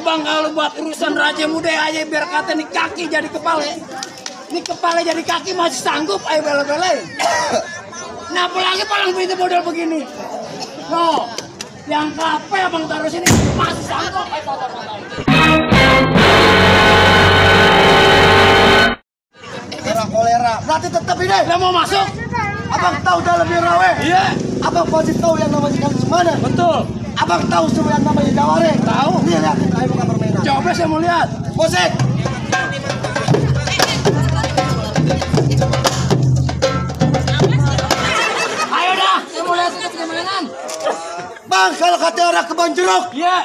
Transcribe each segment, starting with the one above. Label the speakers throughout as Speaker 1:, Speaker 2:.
Speaker 1: bang, kalau buat urusan Raja Muda aja biar kata nih kaki jadi kepala. Ini kepala jadi kaki masih sanggup ayo bela-belain. Nah apalagi palang pintu model begini. No, yang kafe abang taruh sini masih sanggup ayo motor-motor.
Speaker 2: Kolera, berarti tetap ini.
Speaker 1: Udah mau masuk?
Speaker 2: Abang tahu dalam rawe.
Speaker 1: Iya.
Speaker 2: Abang pasti tahu yang namanya kali semana.
Speaker 1: Betul.
Speaker 2: Abang tahu semua yang namanya jaware.
Speaker 1: Tahu.
Speaker 2: Nih lihatin ayo buka permainan.
Speaker 1: Coba saya mau lihat.
Speaker 2: Bosek.
Speaker 1: Ayo dah, saya mau lihat sedikit permainan.
Speaker 2: Bang, kalau kata orang kebon jeruk,
Speaker 1: Iya.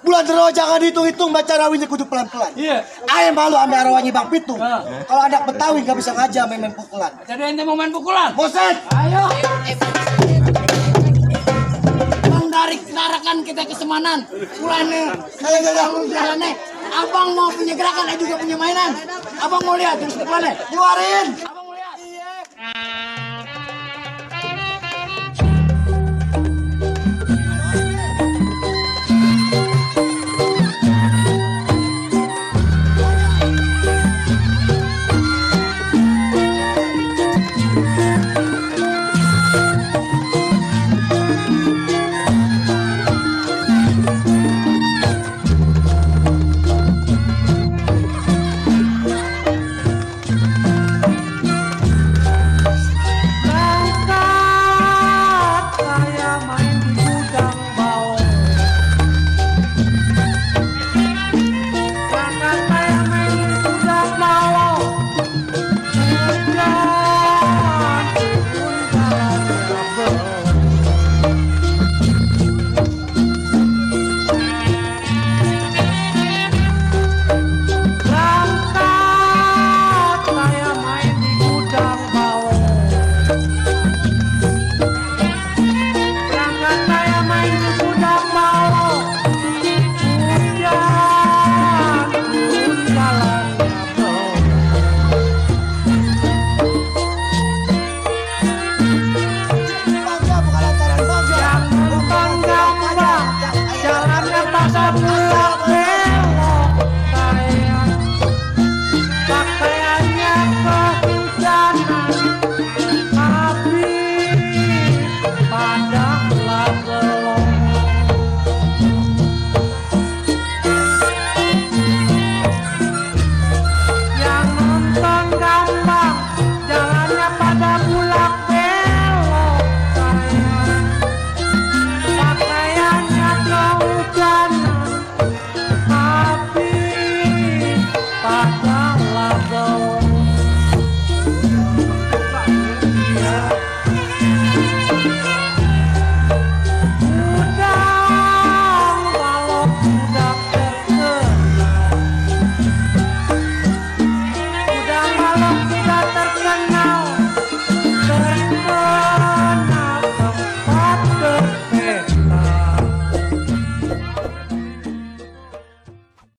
Speaker 2: bulan jero jangan dihitung-hitung baca rawinya kudu pelan-pelan.
Speaker 1: Iya.
Speaker 2: Ayo malu ambil arawannya Bang Pitu.
Speaker 1: Nah.
Speaker 2: Kalau anak Betawi nggak bisa ngajak main pukulan.
Speaker 1: Jadi ente mau main pukulan?
Speaker 2: Bosek.
Speaker 1: Ayo. Bang dari Tarakan kita ke Semanan. Pulane.
Speaker 2: Ayo,
Speaker 1: Jalannya. Abang mau punya gerakan, juga punya mainan. Abang mau lihat terus pukulannya.
Speaker 2: Keluarin.